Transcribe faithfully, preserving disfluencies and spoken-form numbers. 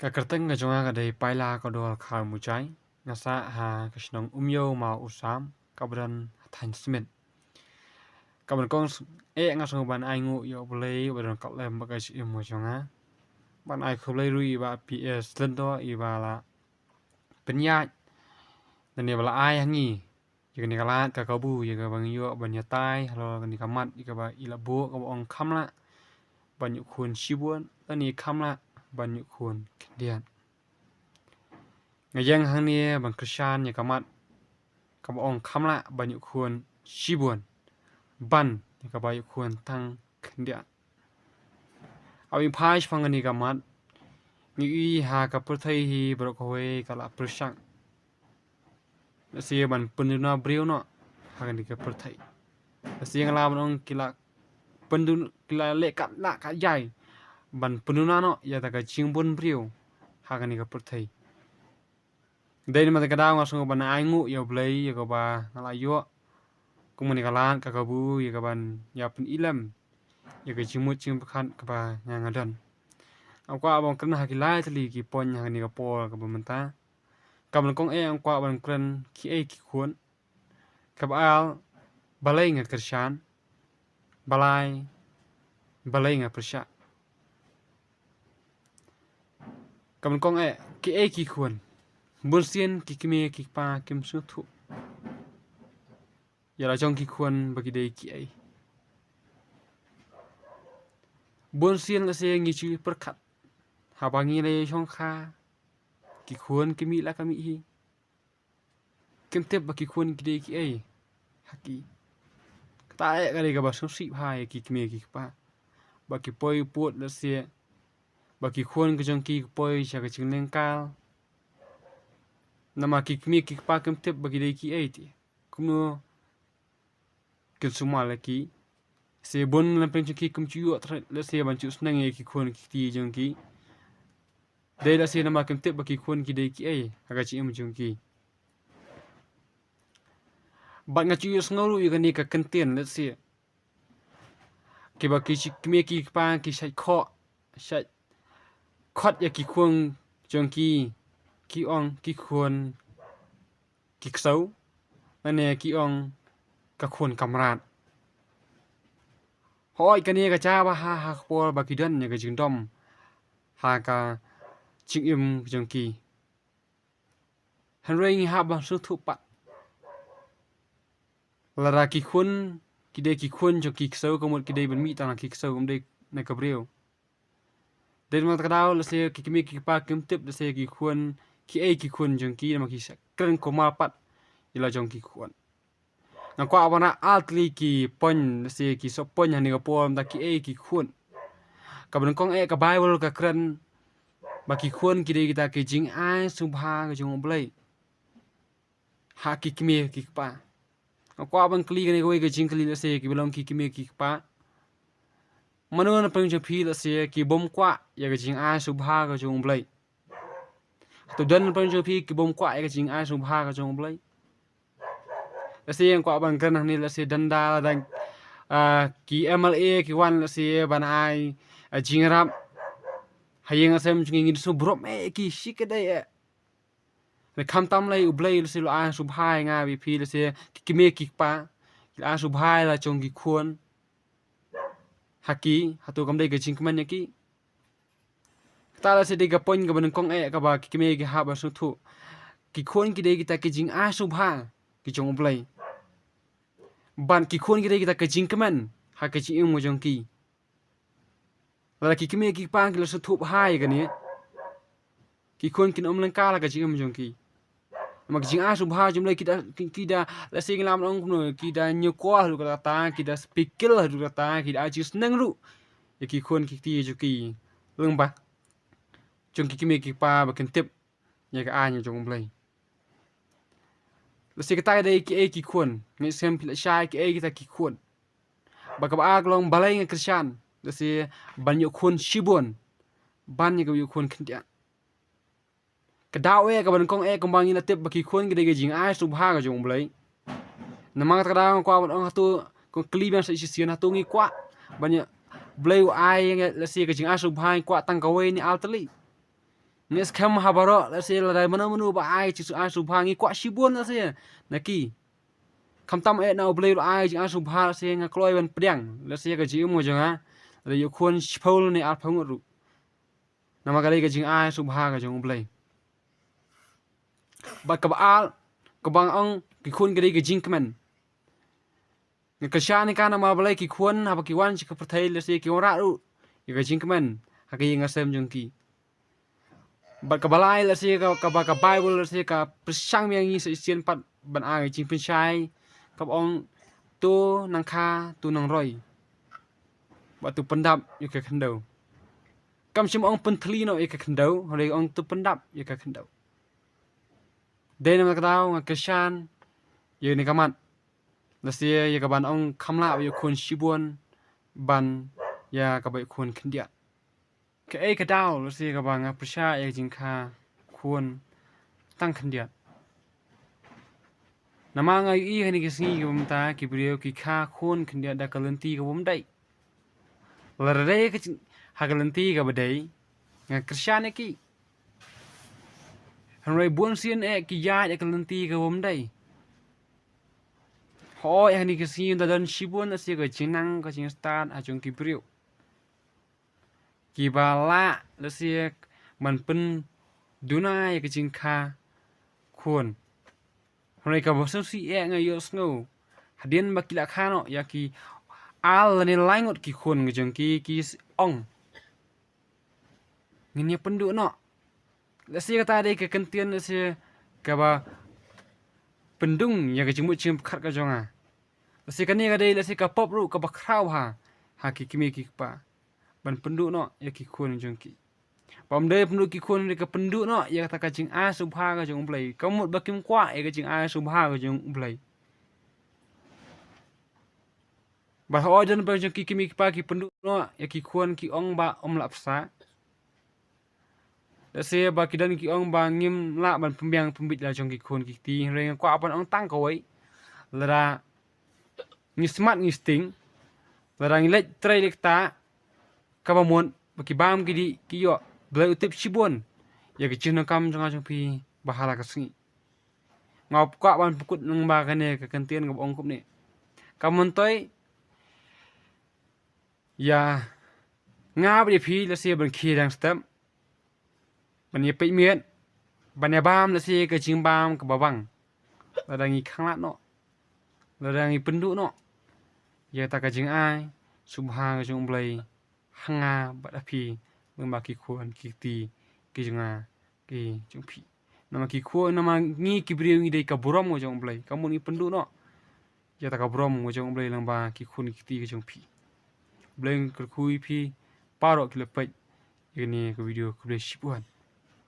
Ka kyrteng ka jong nga ka dei Paila Kodol Kharmujai. Nga sah ha ka shnong Umiew Mawusam, kaba don ha thaiñ Smit. Kaba nyngkong s-, eh, nga sngew ban ai nguh ïa U Blei ba don ka lem bad ka jingim ka jong nga. Ban ai khublei ruh ïa i Bah P S Lyngdoh iba la pynïaid, lane ba la ai ha ngi ïa kane ka lad ka kabu ïa kaba ngi ïoh ban ïatai halor kane ka mat ïa kaba i la buh kaba ong kham lah ban ïoh khun shibun, lane kham lah ban ïoh khun khyndiat. Nga ïeng hangne ban kyrshan ïa ka mat kaba ong kham lah ban ïoh khun shibun, ban ïa kaba ïoh khun tang khyndiat. Haba ngi phai shaphang kane ka mat, ngi ïohi ha ka pyrthei hi baroh kawei ka la pyrshang, lehse ban pynduna briew noh ha kane ka pyrthei. Lehse nga lah ban ong ki la pyndun-, ki la leh katba lah katba jai ban pynduna noh ïa kata ka jingbun briew ha kane ka pyrthei. Dei namar kata ka daw nga sngew ban ai nguh ïa U Blei ïa kaba nga la ïoh kum kane ka lad ka kabu ïa kaban ïa pynilem ïa ka jingmut jingpyrkhat kaba nga, nga don. Nga kwah ban kren ha ki lai tylli ki point ha kane ka por kaba mynta. Kaba nyngkong eh nga kwah ban kren kiei ki khun. Kaba ar, balei nga kyrshan. Balai, balei nga pyrshah. Kaba nyngkong eh, kiei ki khun. Bunsien ki kmie ki kpa kim sngewthuh ïa la jong ki khun ba ki dei kiei. Bunsien lehse ngi shu pyrkhat haba ngi la ïashongkha, ki khun ki mih la ka mih hi. Kim tip ba ki khun ki dei kiei ha ki. Kata eh ka dei kaba sngewsih bha ïa ki kmie ki kpa. Ba ki poi pud lehse, ba ki khun ki jong ki ki poi sha ka jinglyngkar. Namar ki kmie ki kpa kim tip ba ki dei kiei te kumno kin sumar ïa ki. Lehse bun na pdeng jong ki kim ju ïoh trai, lehse ban ju sneng ïa ki khun ki kti jong ki. Dei lehse namar kim tip ba ki khun ki dei kiei ha ka jingim jong ki. Bad nga ju ïohsngew ruh ïa kane ka kyntien lehse kiba ki shi-, kmie ki kpa ki shait khoh, shait khot ïa ki khun jong ki, ki ong ki khun ki ksew, lane ki ong ka khun ka mrad. Hooid kane ka jia bha ha ka por ba ki don ïa ka jingdom ha ka jingim jong ki. Hynrei ngi hap ban sngewthuh pat, lada ki khun ki dei ki khun jong ki ksew, ka mut ki dei ban mih tang na ki ksew, kam dei na ka briew. Dei namar kata ka daw lehse ki kmie ki kpa kim tip lehse ki khun kiei ki khun jong ki, namar ki sa kren kumar pat ïa la jong ki khun. Nga kwah ban ai ar tylli ki point, lehse ki soh point ha kane ka por mynta, kiei ki khun. Kaba nyngkong eh ka Baibl ka kren ba ki khun ki dei kita ki jingai sngewbha ka jong U Blei ha ki kmie ki kpa. Nga kwah ban kylli kane kawei ka jingkylli lehse kiba long ki kmie ki kpa. Mano na pdeng jong phi lehse ki bym kwah ïa ka jingai sngewbha ka jong U Blei? Hato don na pdeng jong phi ki bym kwah ïa ka jingai sngewbha ka jong U Blei? Lehse nga kwah ban kren hangne lehse don da, don, ah, ki M L A ki wan lehse ban ai, ah, jingïarap ha ïing ha sem jong ngi, ngi sngew burom eh ki shi kadei eh. Hynrei khamtam lei U Blei lehse u la ai sngewbha ïa nga bad ïa phi, lehse ki kmie ki kpa ki la ai sngewbha ïa la jong ki khun ha ki, hato kam dei ka jingkmen ïa ki? Kata lehse dei ka point kaba nyngkong eh kaba ki kmie ki hap ban sngewthuh. Ki khun ki dei kita ki jingai sngewbha ki jong U Blei. Bad ki khun ki dei kita ki jingkmen ha ka jingim ka jong ki. Lada ki kmie ki kpa ki la sngewthuh bha ïa kane, ki khun kin ym lyngkar ha ka jingim jong ki. Namar ka jingai sngewbha jong U Blei ki da, ki, ki da, lehse ngi lah ban ong kumno, ki da ñiewkor haduh katta katta, ki da spikil haduh katta katta, ki da ai jingsneng ruh ïa ki khun ki kti jong ki lyngba jong ki kmie ki kpa ba kin tip ïa ka aiñ jong U Blei. Lehse kata ka dei kiei ki khun, ngi shem phi lashai kiei kita ki khun. Bad kaba ar ka long balei nga kyrshan, lehse ban ïoh khun shibun, ban ïa kaba ïoh khun khyndiat. Ka daw eh kaba nyngkong eh kumba ngi la tip ba ki khun ki dei ka jingai sngewbha ka jong U Blei. Namar kata ka daw nga kwah ban ong hato, kong kylli biang sa shisien, hato ngi kwah ban ïa U Blei u ai ïa ngi lehse ka jingai sngewbha, ngi kwah tang kawei ne ar tylli? Ngi skhem ha baroh, lehse lada mano mano ba ai jing ai sngewbha, ngi kwah shibun lehse na ki. Khamtam eh na U Blei ruh ai jing ai sngewbha, lehse nga kloi ban pdiang lehse ka jingim ka jong nga. Lada ïoh khun shiphew ne arphew ngut ruh, namar ka dei ka jing ai sngewbha ka jong U Blei. Bad kaba ar, kaba nga ong, ki khun ka dei ka jingkmen. Nga kyrshan ïa ka namar balei ki khun haba ki wan sha ka pyrthei lehse ki wanrah ruh ïa ka jingkmen ha ka ïing ka sem jong ki. Bad kaba lai lehse ka, kaba ka Baibl lehse ka pyrshang ïa ngi sa shisien pat ban ai ka jingpynshai, kaba ong, to nang kha, to nang roi, bad to pyndap ïa ka khyndew. Kam shym ong pynthylli noh ïa ka khyndew, hynrei ong to pyndap ïa ka khyndew. Dei namar kata nga kyrshan ïa kane ka mat, lehse ïa kaban ong kham lah ba ïoh khun shibun ban ïa kaba ïoh khun khyndiat. Kaei ka daw lehse kaba nga pyrshah ïa ka jingkha khun tang khyndiat? Namar nga ïohi ha kine ki sngi kiba mynta ki briew ki kha khun khyndiat da ka lynti kaba ym dei. Lada dei ka jing, ha ka lynti kaba dei, nga kyrshan ïa ki. Hynrei bunsien eh ki ïaid ha ka lynti kaba ym dei. Hooid, ha kine ki sngi da don shibun lehse ka jingnang ka jingstad ha jong ki briew kiba lah lehse ban pynduna ïa ka jingkha khun. Hynrei kaba sngewsih eh nga ïohsngew, hadien ba ki la kha noh ïa ki ar lane lai ngut ki khun ka jong ki, ki ong, ngin ïa pynduh noh. Lehse kata dei ka kyntien lehse kaba pynduna ïa ka jingmut jingpyrkhat ka jong nga. Lehse kane ka dei lehse ka pop ruh kaba khraw ha, ha ki kmie ki kpa, ban pynduh noh ïa ki khun jong ki. Ba ym dei pynduh ki khun, dei ka pynduh noh ïa kata ka jing ai sngewbha ka jong U Blei. Ka mut ba kim kwah ïa ka jing ai sngewbha ka jong U Blei. Bad hooid don ba jong ki kmie ki kpa ki pynduh noh ïa ki khun, ki ong ba ym lah pyrshah. Lehse ba ki don ki ong ba ngim lah ban pynbiang pynbit la jong ki khun ki kti, hynrei nga kwah ban ong tang kawei. Lada ngi smat ngi sting, lada ngi leit trei leit ktah, kaba mut ba ki bam ki dih ki ïoh, Blei u tip shibun ïa ka jingdonkam jong nga jong phi ba ha la ka sngi. Nga kwah ban pynkut lyngba kane ka kyntien kaba ong kumne. Ka myntoi ïa nga bad ïa phi lehse ban khie dang step, ban ïa peit miet, ban ïa bam lehse ka jingbam kaba bang. Lada ngi khanglad noh, lada ngi pynduh noh ïa kata ka jing ai sngewbha ka jong U Blei ha nga bad ha phi, lyngba ki khun ki kti ki jong nga ki jong phi. Namar ki khun, namar ngi ki briew ngi dei ka burom ka jong U Blei. Ka mut ngi pynduh noh ïa kata ka burom ka jong U Blei lyngba ki khun ki kti ki jong phi. U Blei un kyrkhu ïa phi baroh ki la peit ïa kane ka video. Khublei shibun.